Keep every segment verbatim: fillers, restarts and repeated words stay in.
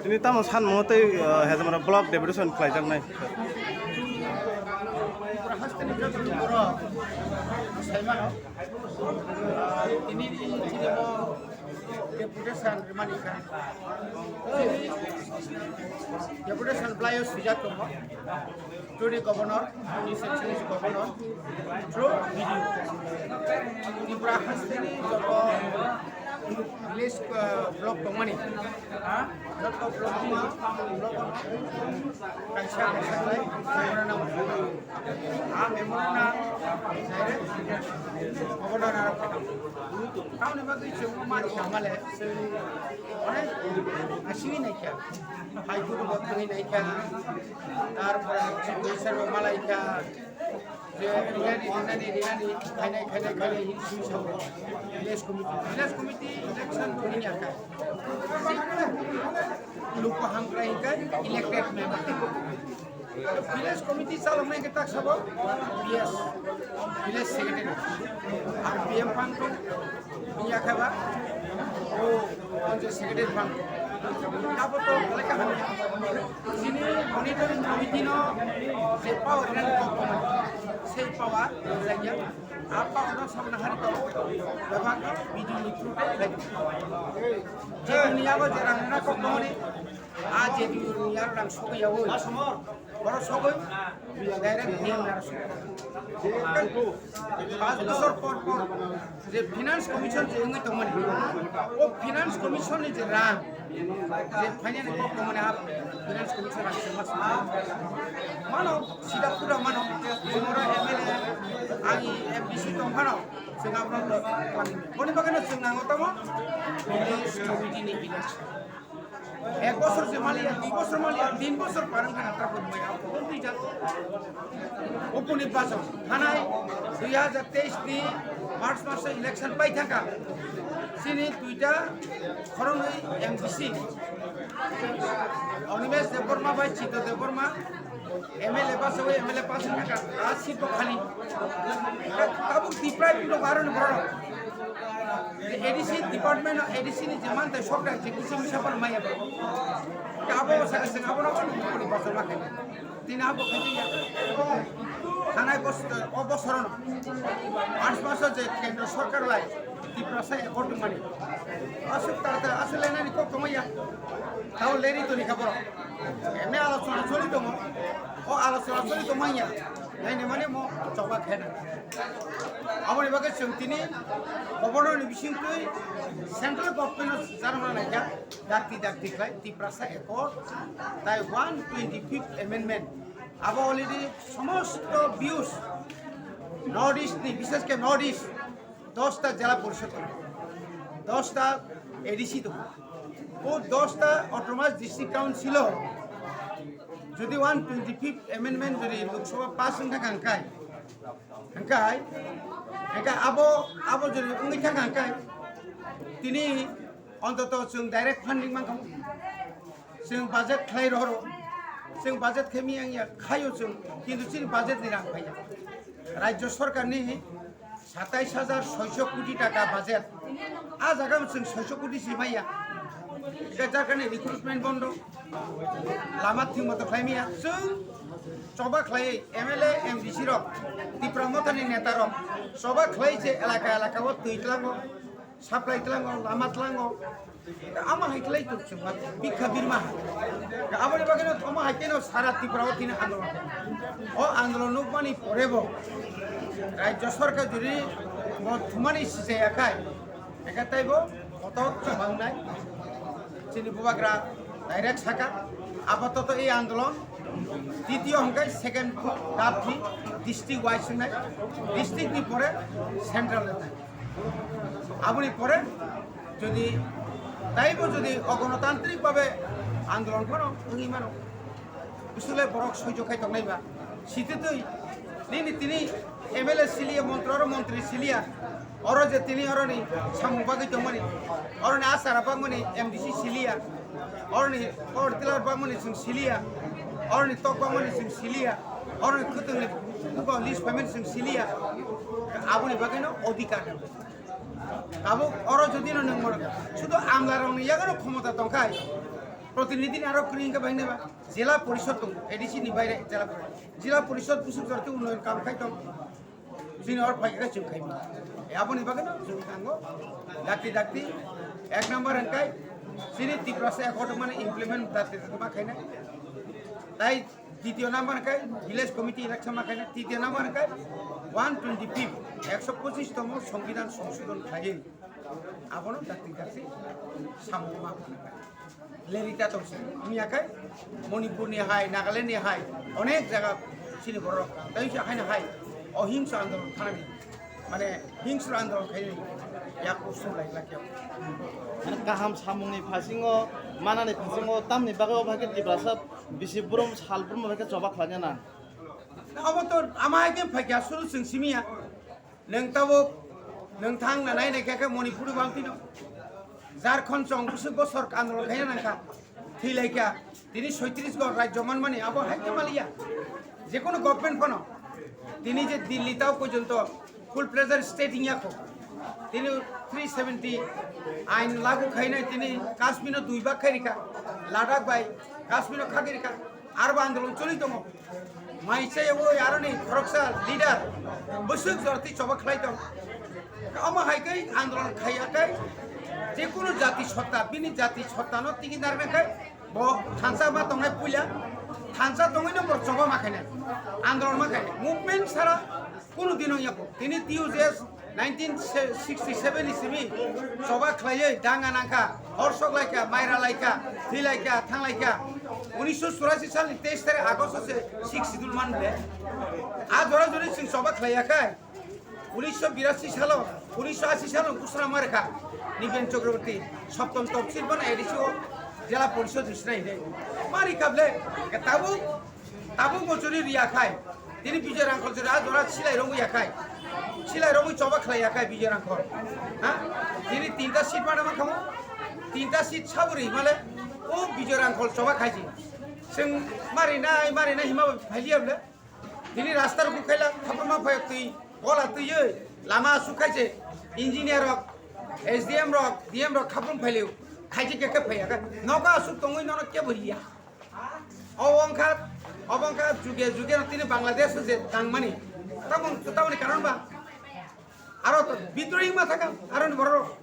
Tini tamo sanmo tei, eh, Hezamara block deputation khlaijaknai. Tini chini bo deputation rwmani kha. Deputation blaio swijak tongo. To the governor, his excellency governor, through B D O. Tripura hasteni joto village, uh, block tongmani, joto block ma, block kaisa kaisa khlai memorandum. A memorandum direct governor aro. Tamoni bagwi chwng mani kamale, chwng onek asini naikha. High Court bo thangwi naikha, tarpore Chief Minister bo malaikha, je rinani, rinani, rinani, khainai, khainai, khainai, hin sui sabo. Village Committee, Village Committee election thangwi ya kha. Luku hamkrai hinkhe elected member. Village committee chaloknai khe tak sabo V S, village secretary. R P M phang tong, wngya khe ba, o, o je secretary phang tong. Abo to belai kaham ya. Chini monitoring committee no je power nani kok tongmani, sei power rwjakya. A power no sabna hari to, bebak no B D O ni through tei khlai. Je duniya bo je rang nana kok tongmani, A J D U ni yarwng sogwi yaui. Borok sogwi direct D M ni yarwng sogwi. Panch bosor por por je Finance Commission je wngwi tongmani, o Finance Commission ni je rang, je finance kok tongmani, a Finance Commission rang se mas mano, sida pura mano, jemora M L A, ani M D C tong phano, chwng abono boni bagwino chwng nango tamo, Village Committee ni election. Ek bosor se maliya, dui bosor maliya, tin bosor parang kana tra koi maya, koi twi jat. Uponi bajak, thanai dui hajar teis ni March maso election pai thangka. Chini duita khoroknwi M D C, Animesh Debbarma bai Chito Debbarma, M L A pass oi, M L A pass oi thangka, a seat bo khali. Tabuk Tipra bidok aroni borok. A D C department, A D C ni je mantai sokra je kisa misa pal maya ba. Ka abo saka saka abo na ko ni bosor ma kene. Tin abo kene ya. Thanai bos, o bosor no. March maso je kendro sorkar lai Tiprasa accord mani. Asuk ta ta asuk lena ni kok tongya. Tao leri to ni kaboro. Ene alochona choli tongo. O alochona choli tongmanya. Naini mani mo choba khena. Aboni bagwi chwng tini governor ni bisingtwi central government no charwna naikha, dakti dakti khlai Tiprasa Accord, tai one twenty fifth amendment. Abo already somosto views North East ni, bishesh khe North East, dosta jela porishod tongo, dosta A D C tongo, o dosta autonomous district council o jodi one twenty fifth amendment jodi Lok Sabha pass wngkha kha hwnkhai, hwnkhai, hwnkhai abo, abo jodi wngwi thangkha hwnkhai, tini ontoto chwng direct funding mankha, chwng budget khlai rohoro, chwng budget khe miyang ya khaio chwng, kintu chini budget ni rang phaiya, rajyo sorkar ni satais hajar soiso koti taka budget. A jaga o chwng soiso koti se maya. Eka jarkani recruitment bondo. Lama thik moto khlai maya. Chwng choba khlai M L A, M D C rok, Tipra Motha ni neta rok choba khlai se elaka elaka o twi tlango, supply tlango, lama tlango. Ama hai khlai tuk chwng ma bikha birma. Aboni bagwi no tongma hai khe no sara Tripura o tini andolon. O andolon nukmani pore bo rajyo sorkar juri bo thumani sijaya khai. Eka taibo kotor chwng nai. Chini bubagra direct saka. Apatot ei andolon titiyo hwnkhe second daphi district wise wngnai. District ni pore central wngnai. Aboni pore jodi taibo jodi ogonotantrik babe andolon phano wngwi mano, bwswkle borok soijo khai tongnai ba, sititwi nini tini M L A siliya, montri oro montri siliya, oro je tini oroni samung bagwi tongmani, oroni asara bagmani M D C siliya, oroni power tiller bagmani chwng siliya, oroni tok bagmani chwng siliya, oroni khwtwngni bugo list phaimani chwng siliya, aboni bagwino odhikar. Tabuk oro jodi no nwng moro sudu amlarokni yago khomota tongkhai, protinidhi ni aro kwrwi hwnkhe bai neba jela porishod tongo, A D C ni baire jela porishod, jela porishod busuk jorti unnoyon kam khai tong. Chini or phaikhe chwng khaima. E aboni bagwi no chwng thango. Dakti dakti ek number hwnkhe chini Tiprasa accord mane implement dakti dakti ma khaina. Tai ditiyo number hwnkhe village committee election ma khaina. Titiyo number hwnkhe one twenty fifth, ekso pochish tomo Songbidan Songshodhon khlaiwi abono dakti dakti samung ma khaina. Lerita tongsi miya khai Manipur ni hai, Nagaland ni hai, onek jaga chini borok tai se haino hai ohingsa andolon khanani, mane hingsa andolon khaini yak usung lai lakya. Mane kaham samungni phasingo, manani phasingo, tamni bagwi o bahai khe Tiprasa bisi brum sal brum bahai khe choba khlaina nang. Abo to ama hai khe phaikya suru chwng simiya. Nwng tabuk, nwng thang na nai nai khe, khe Manipur bang tino. Jharkhand chong bwswk bosor andolon khaina nangkha. Thwi lai kha. Tini soitrish go rajyo manmani abo hai khe maliya. Jekono government phano. Tini je Delhi tao porjonto full fledged state wngya kho. Tini three seventy ain lagu khainai tini Kashmir no dui bak khai rikha. Ladakh bai Kashmir no khagwi rikha. Arbo andolon choli tongo. Mai chaya o aroni khoroksa leader bwswk jorti choba khlai tong. Omo hai khe andolon khaiya khe je kunu jati sotta, bini jati sotta no tigi narwknai khe bo thansa ma tongnai puila, thansa tongwi no bo choba ma khainai, andolon ma khainai, movement sara kunu dino yako. Tini T U J S nineteen sixty seven ni simi choba khlaiwi danga nangkha, hor sok laikha, maira laikha, thwi laikha, thang laikha. Unisho churasi salni teis tarik August se six schedule man bole. A jora jori chwng choba khlaiya khai. Unisho birasi salo, unisho asi salo Gusra Markha, Niben Chakraborty, Saptam Topsil bana A D C o jela porishod risna hine. Mari kable, tabuk Tabuk bo churi riya khai. Tini Bijoy Rangkhol churi a jora silai romwi ya khai. Silai romwi choba khlai ya khai Bijoy Rangkhol. Ha? Tini tinta seat mana ma khamo? Tinta seat saburi male o Bijoy Rangkhol choba khaiji. Sing mari nai, mari nai hima phaliya bole. Tini rasta rok khaila khapma phai twi, gola twi, lama su khaise. Engineer rok, S D M rok, D M rok khapma phailu. Khaiji ke ke phai ya khai. Noka asuk tongwi nono ke buriya. Obo wngkha, obo wngkha juge juge no tini Bangladesh o je tangmani. Tamoni, tamoni karon ba? Aro to bidrohi ma thaka, aro ni borok.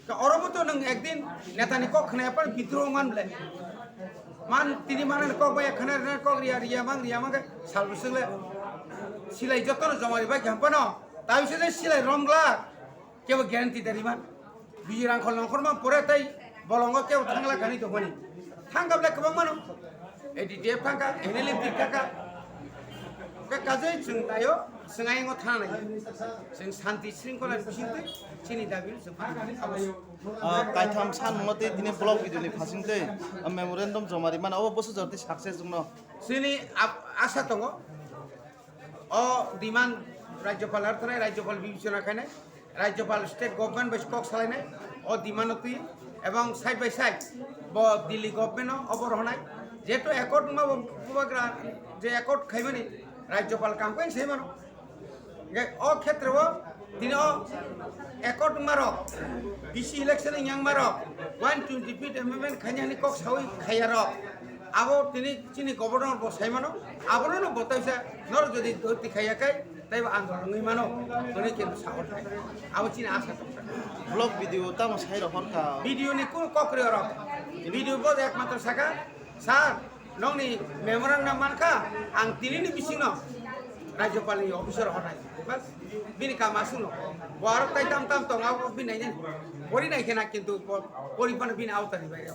Ka oro bo to nwng ekdin neta ni kok khna yapar bidroh man ble. Man tini mana ni kok ba ya khna rina kok riya riya mang riya mang ke sal bwswk le. Silai joto no joma ribai khe hampano. Tabi se silai romglak. Kebo guarantee dari man. Bijoy Rangkhol nongkhorma pore tai bolongo kebo thangla kani tongmani. Thangkable kwbang mano. A D T F thangka, N L F thangka. Ka kajai chwng tayo, chwng ayongo thana nai. Chwng santi shringkhola bisingtwi chini dabi chwng. Ah, kaitham san motwi tini block video ni phasingtwi, ah, memorandum joma rimano obo bwswk jorti success wngno. Chini ap-, asa tongo. O demand Rajyapal arthanai, Rajyapal bibechona khainai, Rajyapal state government bai kok salainai, o demand o twi, ebong side by side bo Delhi government o obo rohonai, jehetu accord wngma bo bubagra je accord khaimani Rajyapal kam khe sai mano. Hingke o khetre o tini o accord wngma rok, B C election wngya wngma rok, one twenty feet amendment khainani kok sawi khaiya rok. Abo tini chini governor bo sai mano, abono no bo taisa noro jodi dhorti khaiya khai, taibo andolon wngwi mano, hwnwi khe sahor khai. Abo chini asa tongkha. Block video tamo sai rok horkha. Video ni kunu kok rw rok. Video bo ekmatro saka, "Sir, nokni memorandum mankha, ang tinini bisingno Rajyapalni officer hornai." Bas, bini kam aswkno. Bo aro tai tam tam tong, abo bini nainani. Pori nai khena kintu po-, pori phano bini awtani baire.